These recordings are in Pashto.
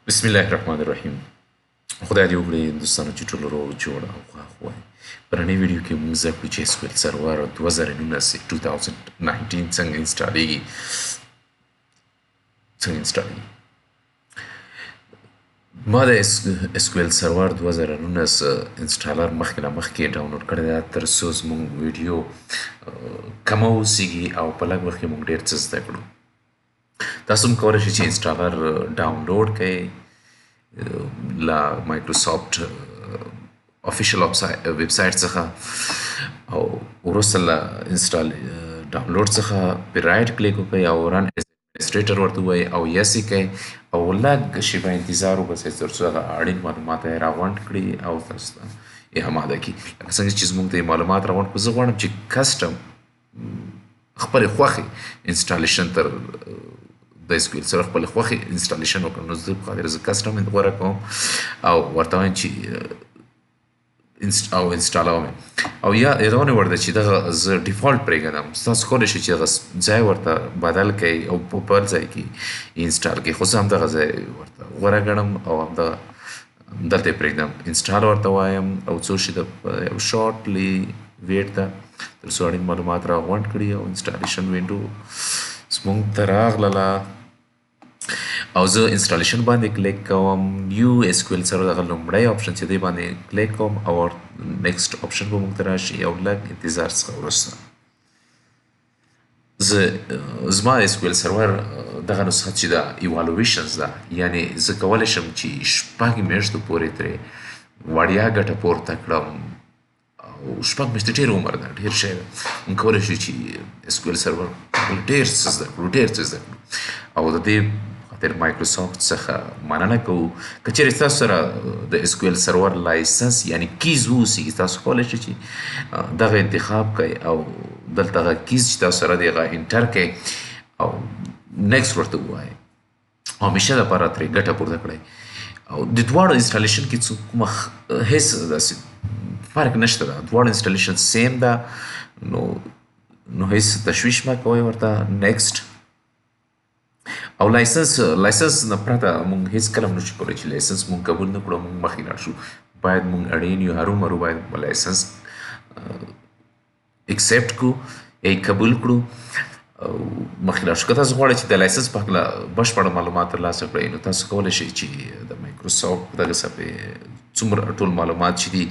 بسم الله الرحمن الرحیم. خدای دې وکړي دوستانو چې ټول روغ جوړ او خوښ وای. په ننۍ ویډیو کې موږ زده کړو چې SQL Server 2019 څنګه انسټالېږي. ما د SQL Server 2019 installer مخکې له مخکې download کړی ده، تر څو زموږ ویډیو کمه اوسېږي او په لږ وخت کې موږ ډېر څه زده کړو. تاسو هم کولی شئ چې installer download کړئ له Microsoft official website څخه، او وروسته له install download څخه په right click وکړئ او run administrator ورته ووایئ او yes یې کړئ، او لږ شېبه انتظار وباسئ تر څو هغه اړین معلومات یې راغونډ کړي او تاسو ته یې اماده کړي. لکه څنګه چې زموږ ته یې معلومات راغونډ کړو، زه غواړم چې custom خپلې خوښې installation تر د SQL سره خپلې خوښې installation وکړم، نو زه په خاطر زه custom غوره کوم او ورته وایم چې او انسټالوم. او یا یادونه وړ ده چې دغه زه default پرېږدم، تاسو کولی شئ چې دغه ځای ورته بدل کړئ او په بل ځای کې install کړئ، خو زه همدغه ځای ورته غوره ګڼم او همدغه دلته یې پرېږدم. install ورته وایم او څو شي د یو shortly wait ده تر څو اړین معلومات راغونډ کړي او installation window زموږ ته راغلله او زه installation باندې کلیک کوم. new SQL سره دغه لومړی option چې دی باندې کلیک کوم او next option به موږ ته راشي او لږ انتظار څخه وروسته زه زما SQL Server دغه نسخه چې ده evaluations ده، یعنې زه کولی شم چې 6 میاشتو پورې ترې وړیا ګټه پورته کړم. او 6 میاشتې ډېر عمر ده، ډېر شی ده. موږ کولی شو چې SQL Server ډېر څه زده کړو، ډېر څه زده کړو. او د دې خاطر مایکروسافټ څخه مننه کوو. که چېرې تاسو سره د SQL Server license یعنې keys واوسي، تاسو کولی شئ چې دغه انتخاب کړئ او دلته هغه keys چې تاسو سره دی هغه enter کړئ او next ورته ووایئ او همیشه دپاره ترې ګټه پورته کړئ. او د دواړو installation کې څه کومه هېڅ داسې فرق نشته ده، دواړو installation same ده، نو هېڅ تشویش مه کوئ ورته. next او license نه پرته موږ هېڅ کله هم نشو کولی چې license موږ قبول نه کړو، موږ مخکې لاړ شو. باید موږ اړین یو، هرومرو باید license accept کړو یا یې قبول کړو او مخکې لاړ شو. که تاسو غواړئ چې د license په هکله بشپړ معلومات ترلاسه کړئ، نو تاسو کولی شئ چې د مایکروسافټ په دغه صفحې څومره ټول معلومات چې دي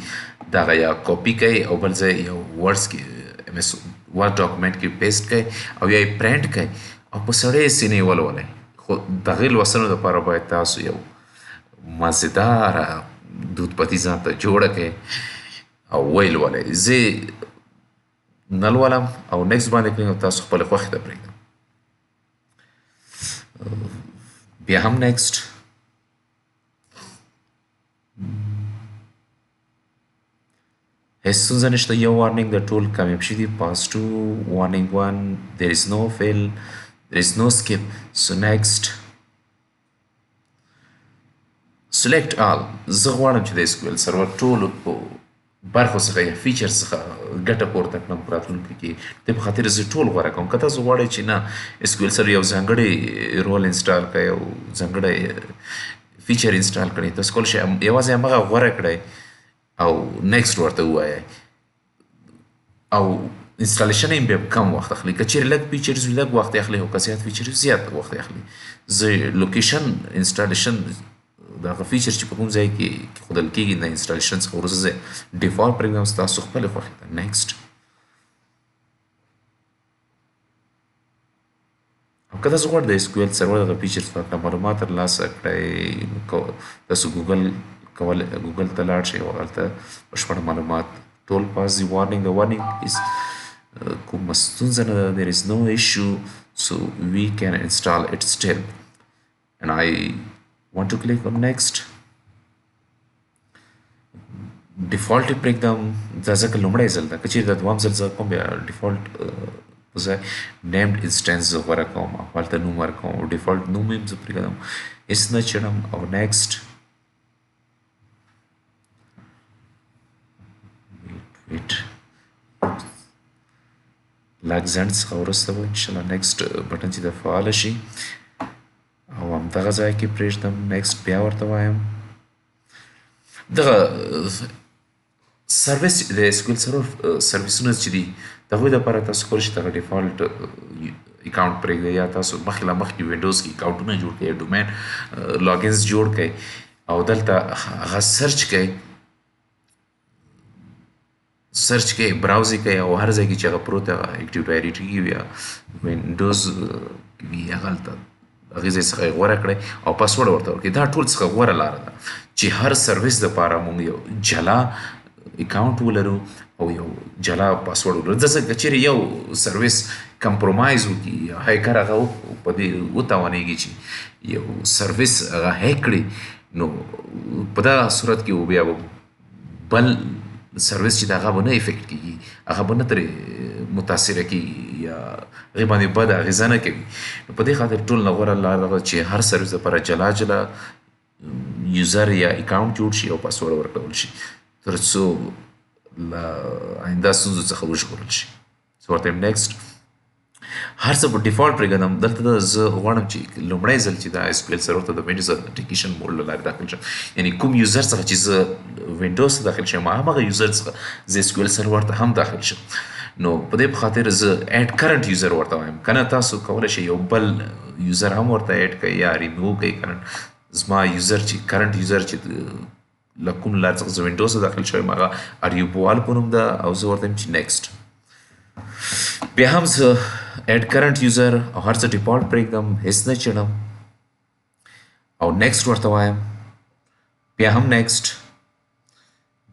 دغه یا کاپي کړئ او بل ځای یو words کې MS Word document کې paste کړئ او یا یې پرنټ کړئ او په سړې سینې ولولئ. خو دغې لوستلو دپاره باید تاسو یو مزیداره دود پتي ځان ته جوړه کړئ او ویې لولئ. زه نه لولم او next باندې کړئ او تاسو خپلې خوښې ته پرېږدم. بیا هم next. هېڅ ستونزه نشته. یو warning د ټول کامیاب شوي دي. Pass 2 warning 1 there is no fail, there is no skip, so next select all. زه غواړم چې د SQL Server ټولو برخو څخه یا feature څخه ګټه پورته کړم په راتلونکي کې، د دې په خاطر زه ټول غوره کوم. که تاسو غواړئ چې نه SQL Server یو ځانګړی role install کړئ او ځانګړی feature install کړئ، تاسو کولی شئ یوازې همغه غوره کړئ او next ورته ووایئ او installation یې بیا کم وخت اخلي. که چېرې لږ features وي لږ وخت یې اخلي، خو که زیات features وي زیات وخت یې اخلي. زه location installation د هغه feature چې په کوم ځای کې ښودل کېږي د installation څخه وروسته زه default پرېږدم، ستاسو خپلې خوښې ته. next. او که تاسو غواړئ د SQL Server دغه feature په هکله معلومات ترلاسه کړئ، نو تاسو ګوګل ته لاړ شئ او هلته بشپړ معلومات ټول پاس دي. warning د warning هېڅ کومه ستونزه نه ده، there is no issue, so we can install it still. And I want to click on next. default یې پرېږدم، دا ځکه لومړی ځل ده. که چېرې دا دوهم ځل زه کوم، بیا default په ځای named instance زه غوره کوم او هلته نوم ورکوم او default نوم یې زه پرېږدم، هېڅ نه چړم او next. wait لږ ځنډ څخه وروسته به انشاءالله next button چې ده فعاله شي او همدغه دغه ځای کې پرېږدم. نیکسټ بیا ورته وایم. دغه سرویس د اس کیو ایل سرور سرویسونه چې دي د هغوی دپاره تاسو کولی شئ دغه ډیفالټ اکاونټ پرېږدئ، یا تاسو مخکې له مخکې وینډوز کې اکاونټونه جوړ کړئ، ډومین لاګینز جوړ کړئ او دلته هغه سرچ کړئ، سرچ کړئ، براوز یې کړئ او هر ځای کې چې هغه پروت دی هغه اکټیو ډایریکټري کې وي یا وینډوز کې وي، هغه هلته هغې ځای څخه یې غوره کړئ او پاسورډ ورته ورکړئ. دا ټول څخه غوره لاره ده چې هر سرویس دپاره موږ یو جلا اکاونټ ولرو او یو جلا پاسورډ ولرو، ځکه که چېرې یو سرویس کمپرومایز وکړي یا هیکر هغه په دې وتوانېږي چې یو سرویس هغه هیک کړي، نو په دغه صورت کې بیا به بل سرویس چې د هغه به نه افیکټ کېږي، هغه به نه ترې متاثره کېږي یا هغې باندې بده اغېزه نه کوي. نو په دې خاطر ټول نه غوره لار دغه چې هر سرویس دپاره جلا جلا یوزر یا اکاونټ جوړ شي او پاسورډ ورکول شي تر څو له آینده ستونزو څخه وژغورل شي. زه ورته وایم نیکسټ. هر څه په ډیفالټ پرېږدم. دلته دا زه غواړم چې لومړی ځل چې دا اس کیو ایل سرور ته د وینډوز اتنټیکیشن موډ له لارې داخل شم، یعنی کوم یوزر څخه چې زه وینډوز ته داخل شم هماغه یوزر څخه زه اس کیو ایل سرور ته هم داخل شم. نو په دې په خاطر زه اډ کرنټ یوزر ورته وایم، که نه تاسو کولی شئ یو بل یوزر هم ورته اډ کړئ یا ریموو کړئ. کرنټ زما یوزر چې کرنټ یوزر چې له کوم لار څخه زه وینډوز ته داخل شوی یم هغه اریوبوال په نوم ده او زه ورته وایم چې نیکسټ. بیا هم زه اډ کرنټ یوزر او هر څه ډیفالټ پرېږدم، هېڅ نه چړم او نیکسټ ورته وایم، بیا هم نیکسټ،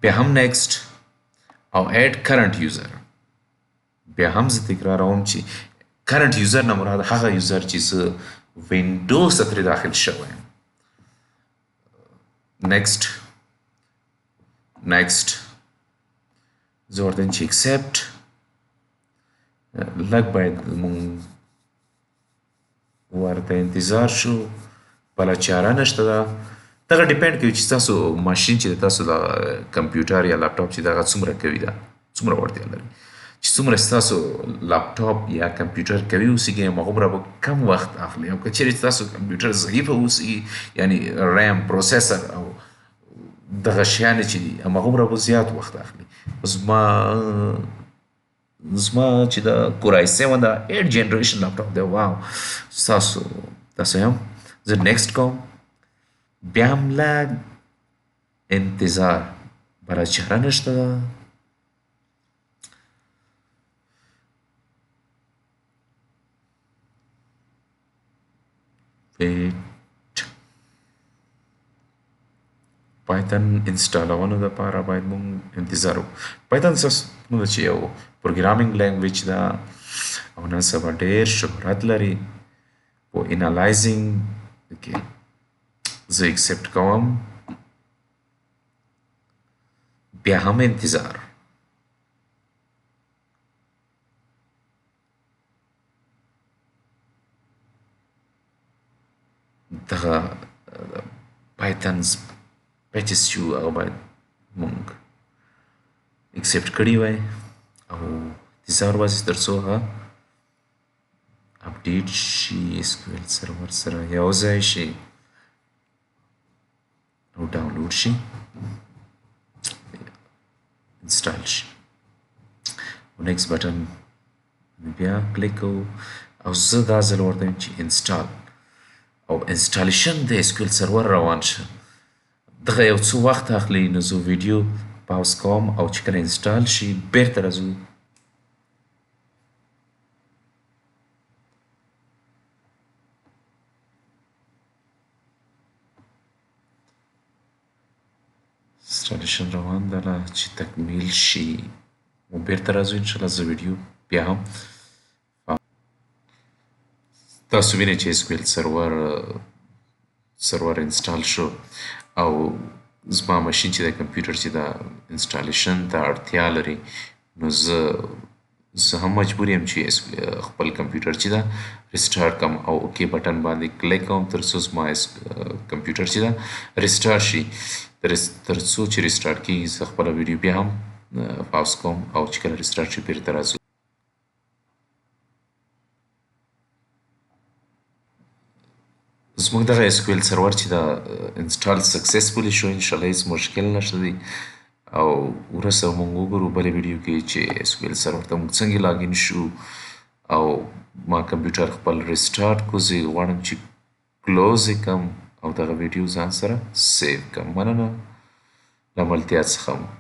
بیا هم نیکسټ او اډ کرنټ یوزر. بیا هم زه تکراروم چې کرنټ یوزر نه مراد هغه یوزر چې زه وینډوز ته ترې داخل شوی یم. نیکسټ، نیکسټ، زه ورته وایم چې اکسپټ. لږ باید موږ ورته انتظار شو، بله چاره نشته ده. دغه ډیپند کوي چې تاسو ماشین چې تاسو د کمپیوټر یا لپټاپ چې دغه څومره قوي ده، څومره وړتیا لري. چې څومره ستاسو لپټاپ یا کمپیوټر قوي اوسېږي هماغومره به کم وخت اخلي، او که چېرې ستاسو کمپیوټر ضعیفه اوسېږي یعنی ریم، پروسیسر او دغه شیان چې دي هماغومره به زیات وخت اخلي. زما چې د کور آی سیون دا 8 جنریشن لپټاپ دی، واو. تاسو هم زه نیکسټ کوم، بیا هم لږ انتظار، بله چاره نشته ده. ویټ، پایتون انسټالولو لپاره باید موږ انتظار وکړو. پایتون څه چې یو پروګرامینګ لینګویج ده او نن سبا ډېر شهرت لري په انالایزینګ کې. زه اکسپټ کوم، بیا هم انتظار. دغه پایتون پیچز چې وو هغه باید موږ اکسپټ کړي وای او انتظار وباسي تر څو هغه اپډیټ شي، اس کیو ایل سرور سره یو ځای شي او ډاونلوډ شي، انسټال شي. او نیکسټ بټن بیا کلیک کوو او زه دا ځل ورته وایم چې انسټال، او انسټالیشن د اس کیو ایل سرور روان شه. دغه یو څو وخت اخلي، نو زه ویډیو پاوز کوم او چې کله انسټال شي بیرته راځو. انسټالیشن روان ده، لا چې تکمیل شي نو بیرته راځو انشاءالله. زه ویډیو بیا هم تاسو وینئ چې اس کیو ایل سرور انسټال شو او زما ماشین چې د کمپیوټر چې د انسټالیشن ته اړتیا لري، نو زه هم مجبور یم چې خپل کمپیوټر چې ده ریسټارټ کړم او اوکی بټن باندې کلیک کوم تر څو زما کمپیوټر چې ده ریسټارټ شي. تر څو چې ریسټارټ کېږي زه خپله ویډیو بیا هم پاوز کوم او چې کله ریسټارټ شي بیرته راځو. زموږ دغه اس کیو ایل سرور چې دا انسټال سکسسفولي شو، ان شاء الله هیڅ مشکل نشته دی. او وروسته به موږ وګورو بلې ویډیو کې چې اس کیو ایل سرور ته موږ څنګه لاګین شو. او ما کمپیوټر خپل ریسټارټ کو، زه یې غواړم چې کلوز یې کړم او دغه ویډیو ځان سره سیو کړم. مننه له ملتیا څخه مو.